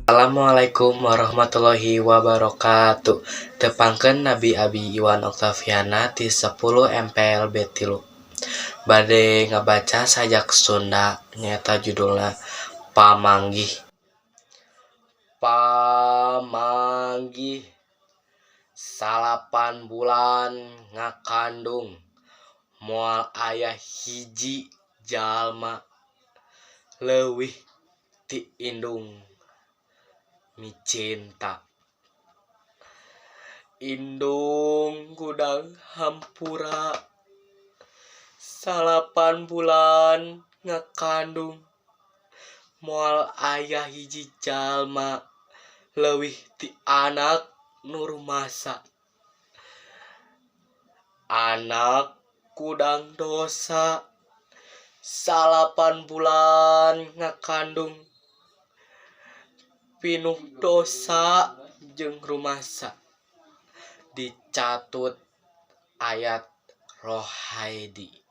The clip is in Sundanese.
Assalamualaikum warahmatullahi wabarakatuh. Tepangkeun Nabi Abi Iwan Oktaviana ti 10 MPLB 3. Bade ngabaca sajak Sunda, nyaeta judulna Pamanggih. Pamanggih, 9 bulan ngakandung, moal aya hiji jalma leuwih ti indung micinta. Indung gudang hampura, 9 bulan ngakandung, moal aya hiji jalma leuwih ti anak nu rumasa. Anak gudang dosa, 9 bulan ngakandung, pinuh dosa jeung rumasa. Dicatut Ayat Rohaidi.